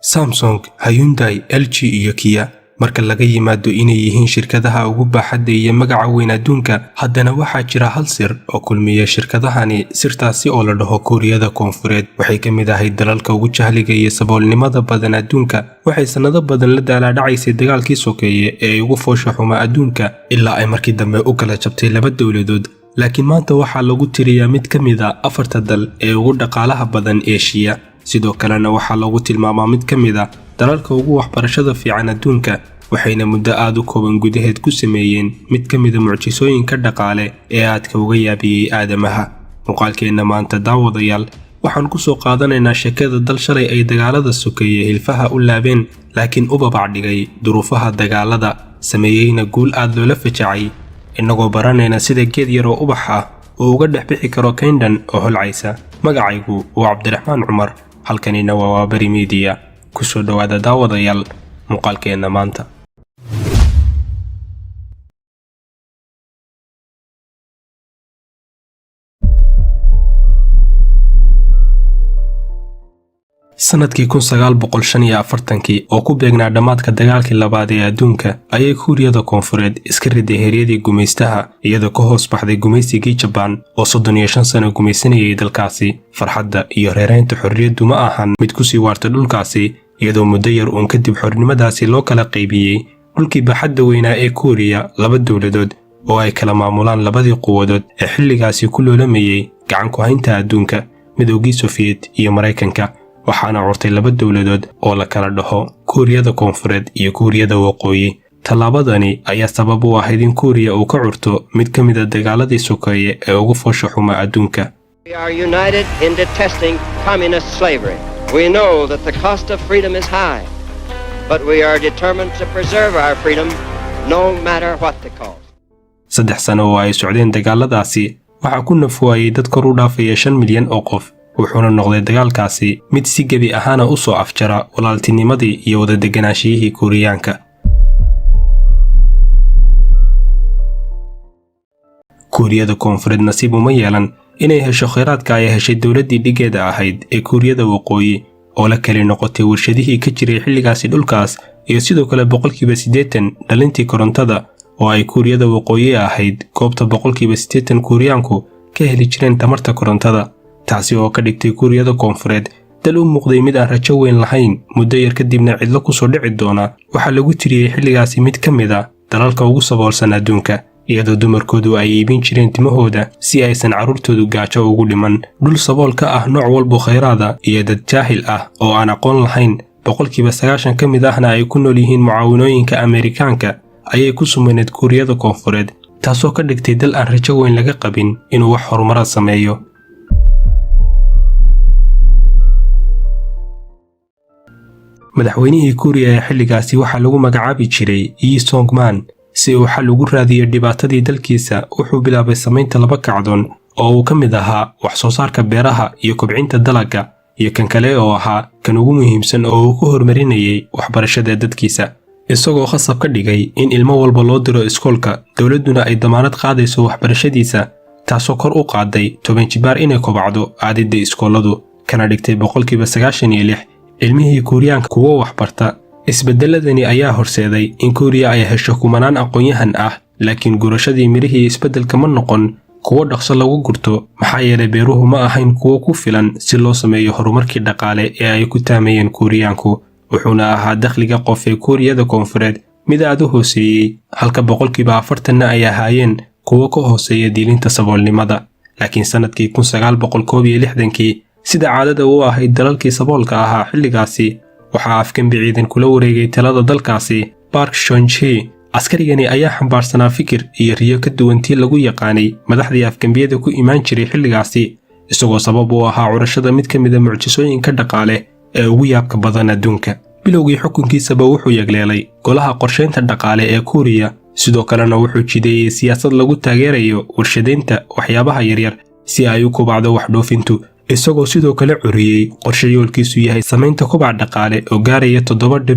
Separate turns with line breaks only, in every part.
Samsung, Hyundai, LG iyo Kia, marka laga yimaado inay yihiin shirkadaha ugu baaxadda iyo magaca weyn adduunka, haddana waxaa jira hal sir oo kulmiya shirkadahani, sirtaasi oo la dhaho Kuuriyada Koonfureed. Waxay ka mid ahayd dalalka ugu jahliga iyo saboolnimada badan adduunka. Waxay sannado badan la daalaadhacaysay dagaalkii sokeeye ee ugu foosha xuma adduunka, ilaa ay markii dambe u kala jabtay laba dowladood. Laakiin maanta waxaa lagu tiriyaa mid ka mid a afarta dal ee ugu dhaqaalaha badan Eeshiya. Sidoo kalena waxaa lagu tilmaamaa mid ka mid a dalalka ugu waxbarashada fiican adduunka. Waxayna muddo aad u kooban gudaheed ku sameeyeen mid ka mida mucjisooyinka dhaqaale ee aadka uga yaabiyey aadamaha. Muuqaalkeenna maanta, daawadayaal, waxaan ku soo qaadanaynaa sheekada dal shalay ay dagaalada sokeeye hilfaha u laabeen, laakiin u babac dhigay duruufaha dagaalada, sameeyeyna guul aad loola fajacay, innagoo baranayna sida geed yar oo ubax ah oo uga dhex bixi karo kayndhan oo holcaysa. Magacaygu waa Cabdiraxmaan Cumar, halkanina waa Waaberi Media. Kusoo dhowaada, daawadayaal, muuqaalkeenna maanta. Sanadkii 1945-kii, oo ku beegnaa dhammaadka dagaalkii labaad ee adduunka, ayay Kuuriyada Koonfureed iska riday heryadii gumaystaha, iyadoo ka hoos baxday gumaysigii Jabaan oo 35 sano gumaysanayay dalkaasi. Farxadda iyo reeraynta xorriyaddu ma ahan mid kusii waarta dhulkaasi, iyadoo muddo yar uun kadib xornimadaasi loo kala qaybiyey dhulkii baaxadda weynaa ee Kuuriya laba dowladood oo ay kala maamulaan labadii quwadood ee xilligaasi ku loolamayey gacan ku haynta adduunka, Midoogii Sofiyeet iyo Maraykanka. Waxaana curtay laba dowladood oo la kala dhaho Kuuriyada Koonfureed iyo Kuuriyada Waqooyi. Tallaabadani ayaa sabab u ahayd in Kuuriya uu ka curto mid ka mid a dagaaladii sokeeye ee ugu foosha xuma adduunka.
We are united in detesting communist slavery. We know that the cost of freedom is high, but we are determined to preserve our freedom no matter what the cost.
3 sano oo ay socdeen dagaaladaasi, waxaa ku nafwaayey dad kor u dhaafaya 5 milyan oo qof, wuxuuna noqday dagaalkaasi mid si gebi ahaana u soo afjara walaaltinimadii iyo wada degganaashiyihii Kuuriyaanka. Kuuriyada Koonfureed nasiib uma yeelan inay hesho kheyraadka ay heshay dowladdii dhigeeda ahayd ee Kuuriyada Waqooyi, oo la keli noqotay warshadihii ka jiray xilligaasi dhulkaas, iyo sidoo kale 80% dhalintii korontada, oo ay Kuuriyada Waqooyi ahayd goobta 80% Kuuriyaanku ka heli jireen tamarta korontada, taasi oo ka dhigtay Kuuriyada Koonfureed dal u muuqday mid aan rajo weyn lahayn, muddo yar kadibna cidlo kusoo dhici doona. Waxaa lagu tiriyey xilligaasi mid ka mid a dalalka ugu saboolsan adduunka, iyadoo dumarkoodu ay iibin jireen timahooda si aysan carruurtoodu gaajo ugu dhiman. Dhul sabool ka ah nooc walbo khayraada iyo dad jaahil ah oo aan aqoon lahayn, 90% ka mid ahna ay ku nool yihiin mucaawinooyinka Ameerikaanka, ayay ku sumaneed Kuuriyada Koonfureed, taasoo ka dhigtay dal aan rajo weyn laga qabin inuu wax horumara sameeyo. Madaxweynihii Kuuriya ee xilligaasi waxaa lagu magacaabi jiray Yi Songman. Si uu xal ugu raadiyo dhibaatadii dalkiisa, wuxuu bilaabay samaynta laba kacdoon oo uu ka mid ahaa wax soo saarka beeraha iyo kobcinta dalagga, iyo kan kale oo ahaa kan ugu muhiimsan oo uu ku horumarinayay waxbarashada dadkiisa, isagoo khasab ka dhigay in ilmo walba loo diro iskoolka, dowladduna ay damaanad qaadayso waxbarashadiisa, taasoo kor u qaaday 10 jibaar inay kobacdo aadidda iskooladu, kana dhigtay 96% ilmihii Kuuriyaanka kuwo waxbarta. Isbeddeladani ayaa horseeday in Kuuriya ay hesho kumanaan aqoon-yahan ah, laakiin gurashadii mirihii isbeddelka ma noqon kuwo dhaqso lagu gurto, maxaa yeelay beeruhu ma ahayn kuwo ku filan si loo sameeyo horumarkii dhaqaale ee ay ku taamayeen Kuuriyaanku. Wuxuuna ahaa dakhliga qof ee Kuuriyada Koonfureed mid aad u hooseeyey, halka 40%-na ay ahaayeen kuwo ka hooseeya diilinta saboolnimada. Laakiin sannadkii 1961-kii, sida caadada u ahayd dalalkii saboolka ahaa xilligaasi, waxaa afgembi ciidan kula wareegay talada dalkaasi Park Shonji. Askarigani ayaa xambaarsanaa fikir iyo riyo ka duwan tii lagu yaqaanay madaxdii afgembiyada ku imaan jiray xilligaasi, isagoo sabab u ahaa curashada mid ka mid a mucjisooyinka dhaqaale ee ugu yaabka badan adduunka. Bilowgii xukunkiisaba wuxuu yagleelay golaha qorshaynta dhaqaale ee Kuuriya. Sidoo kalena wuxuu jideeyey siyaasad lagu taageerayo warshadaynta waxyaabaha yaryar si ay u kobacdo wax dhoofintu, isagoo sidoo kale curiyey qorshe yoolkiisu yahay samaynta kobac dhaqaale oo gaaraya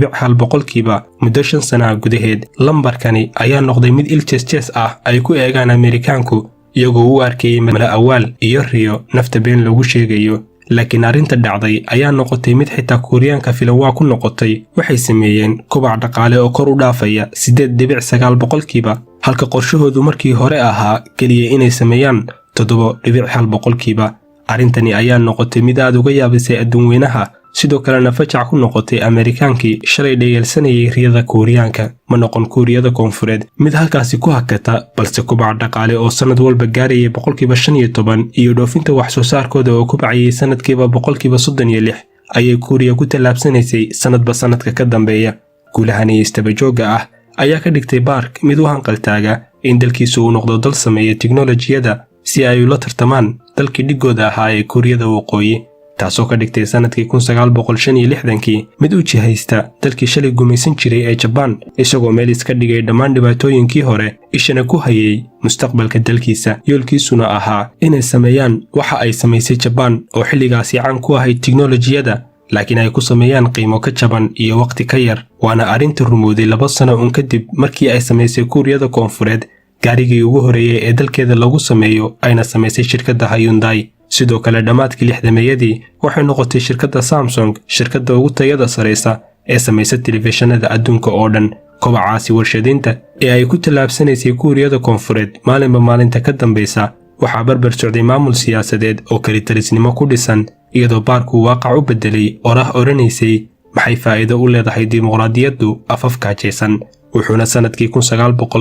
7.1% muddo 5 sanaha gudaheed. Lambarkani ayaa noqday mid il jees-jees ah ay ku eegaan Ameerikaanku. Iyagoo u arkayay mala awaal iyo riyo nafta been loogu sheegayo. Laakiin arrinta dhacday ayaa noqotay mid xitaa Kuuriyaanka filan waa ku noqotay. Waxay sameeyeen kobac dhaqaale oo kor u dhaafaya 8.9%, halka qorshahoodu markii hore ahaa keliya inay sameeyaan 7.1%. Arrintani ayaa noqotay mid aad uga yaabisay adduunweynaha, sidoo kalena fajac ku noqotay Ameerikaankii shalay dheyeelsanayay riyada Kuuriyaanka. Ma noqon Kuuriyada Koonfureed mid halkaasi ku hakata, balse kobac dhaqaale oo sannad walba gaarayay 15% iyo dhoofinta wax soo saarkooda oo kobcayay sannadkiiba 36% ayay Kuuriya ku tallaabsanaysay sannadba sannadka ka dambeeya. Guulahani isdabajoogga ah ayaa ka dhigtay Park mid u hanqaltaaga in dalkiisu uu noqdo dal sameeya tiknolojiyada, si ay ula tartamaan dalkii dhigooda ahaa ee Kuuriyada Waqooyi, taasoo ka dhigtay sannadkii 1965-kii mid u jihaysta dalkii shalay gumaysan jiray ee Jabaan, isagoo meel iska dhigay dhammaan dhibaatooyinkii hore, ishana ku hayay mustaqbalka dalkiisa, yoolkiisuna ahaa inay sameeyaan waxa ay samaysay Jabaan oo xilligaasi caan ku ahayd tiknolojiyada, laakiin ay ku sameeyaan qiimo ka jaban iyo wakhti ka yar. Waana arrinta rumowday 2 sano un kadib markii ay samaysay Kuuriyada Koonfureed gaarigii ugu horeeyey ee dalkeeda lagu sameeyo, ayna samaysay shirkadda Hyundai. Sidoo kale, dhammaadkii 60-meeyadii waxay noqotay shirkadda Samsung shirkadda ugu tayada saraysa ee samaysa telefishinada adduunka oo dhan. Kobacaasi warshadaynta ee ay ku tallaabsanaysay Kuuriyada Koonfureed maalinba maalinta ka dambaysa waxaa barbar socday maamul siyaasadeed oo kelitalisnimo ku dhisan, iyadoo Park uu waaqac u beddelay oraah odhanaysay: "Maxay faa'iido u leedahay dimuqraadiyaddu afaf gaajaysan?" Wuxuuna sannadkii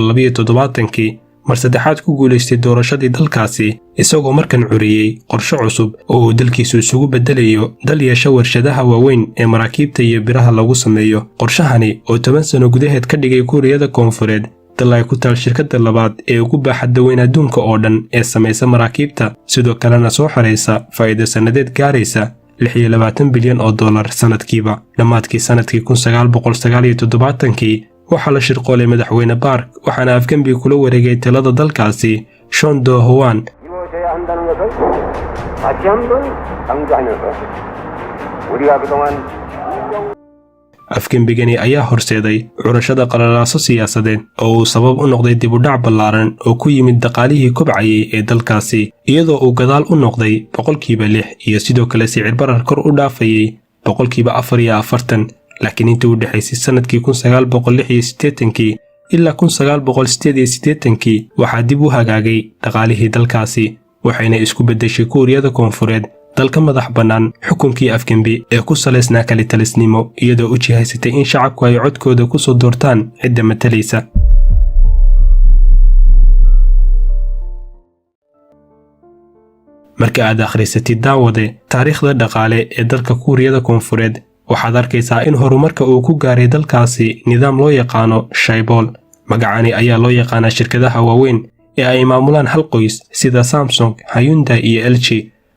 1972-kii mar saddexaad ku guulaystay doorashadii dalkaasi, isagoo markan curiyey qorshe cusub oo uu dalkiisu isugu beddelayo dal yeesha warshadaha waaweyn ee maraakiibta iyo biraha lagu sameeyo. Qorshahani oo 10 sano gudaheed ka dhigay Kuuriyada Koonfureed dal ay ku taal shirkadda labaad ee ugu baaxadda weyn adduunka oo dhan ee samaysa maraakiibta, sidoo kalena soo xoraysa faa'iido sannadeed gaaraysa 26 bilyan oo dollar sannadkiiba. Dhammaadkii sannadkii 1979-kii waxaa la shirqoolay madaxweyne Park, waxaana afgembi kula wareegay talada dalkaasi Chun Doo-hwan.
이루어져야 한다는 것을 다시 한번 강조하면서 우리가 그동안
Afgembigani ayaa horseeday curashada qalalaaso siyaasadeed oo uu sabab u noqday dibudhac ballaaran oo ku yimid dhaqaalihii kobcayay ee dalkaasi, iyadoo uu gadaal u noqday 6% iyo sidoo kale sicir barar kor u dhaafayay 44%. Laakiin intii u dhexaysay sannadkii 1986-kii ilaa 1988-kii waxaa dib u hagaagay dhaqaalihii dalkaasi, waxayna isku beddeshay Kuuriyada Koonfureed dalka madax bannaan xukunkii afgembi ee ku salaysnaa kalitalisnimo, iyadoo u jihaysatay in shacabku ay codkooda ku soo doortaan cidda matalaysa. Marka aad akhrisatid, daawade, taariikhda dhaqaale ee dalka Kuuriyada Koonfureed, waxaad arkaysaa in horumarka uu ku gaaray dalkaasi nidaam loo yaqaano chaebol. Magacani ayaa loo yaqaanaa shirkadaha waaweyn ee ay maamulaan hal qoys, sida Samsung, Hyundai iyo LG.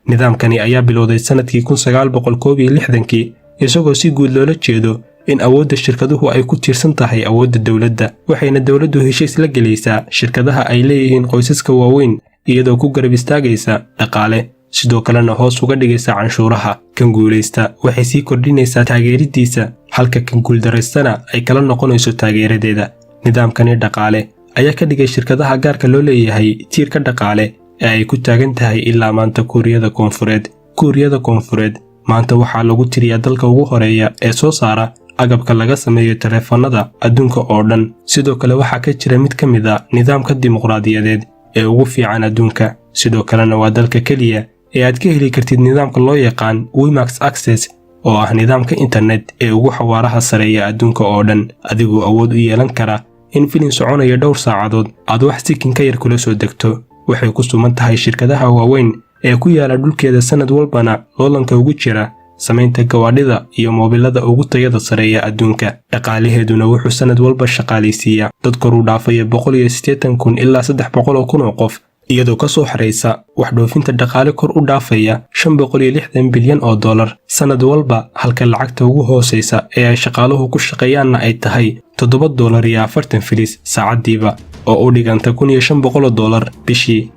Nidaamkani ayaa bilowday sannadkii 1961-kii, isagoo si guud loola jeedo in awoodda shirkaduhu ay ku tiirsan tahay awoodda dowladda, waxayna dowladdu heshiis la gelaysaa shirkadaha ay leeyihiin qoysaska waaweyn, iyadoo ku garab istaagaysa dhaqaale, sidoo kalena hoos uga dhigaysa canshuuraha. Kan guulaysta waxay sii kordhinaysaa taageeridiisa, halka kan guuldaraystana ay kala noqonayso taageeradeeda. Nidaamkani dhaqaale ayaa ka dhigay shirkadaha gaarka loo leeyahay tiirka dhaqaale ee ay ku taagan tahay ilaa maanta Kuuriyada Koonfureed. Kuuriyada Koonfureed maanta waxaa lagu tiriyaa dalka ugu horeeya ee soo saara agabka laga sameeyo taleefannada adduunka oo dhan. Sidoo kale, waxaa ka jira mid ka mid a nidaamka dimuqraadiyadeed ee ugu fiican adduunka. Sidoo kalena waa dalka keliya ee aad ka heli kartid nidaamka loo yaqaan WiMAX Access, oo ah nidaamka internet ee ugu xawaaraha sareeya adduunka oo dhan, adigoo awood u yeelan kara in filin soconaya dhowr saacadood aad wax sikin ka yar kula soo degto. Waxay ku suman tahay shirkadaha waaweyn ee ku yaala dhulkeeda, sannad walbana loolanka ugu jira samaynta gawaadhida iyo moobilada ugu tayada sareeya adduunka. Dhaqaalaheeduna wuxuu sannad walba shaqaalaysiiyaa dad kor u dhaafaya 180,000 ilaa 300,000 oo qof, iyadoo ka soo xaraysa wax dhoofinta dhaqaale kor u dhaafaya 560 bilyan oo dollar sannad walba, halka lacagta ugu hoosaysa ee ay shaqaaluhu ku shaqeeyaanna ay tahay $7.40 saacaddiiba, oo u dhiganta $1500 bishii.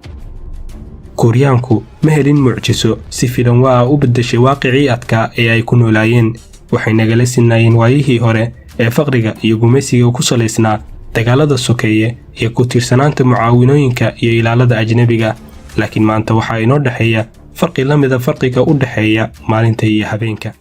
Kuuryaanku ma helin mucjiso si filan waa u beddeshay waaqicii adkaa ee ay ku noolaayeen. Waxay nagala sinaayeen waayihii hore ee faqriga iyo gumaysiga ku salaysnaa, dagaalada sokeeye. Iyo ku tiirsanaanta mucaawinooyinka iyo ilaalada ajnebiga. Laakiin maanta waxaa inoo dhexeeya farqi la mida farqiga u dhexeeya maalinta iyo habeenka.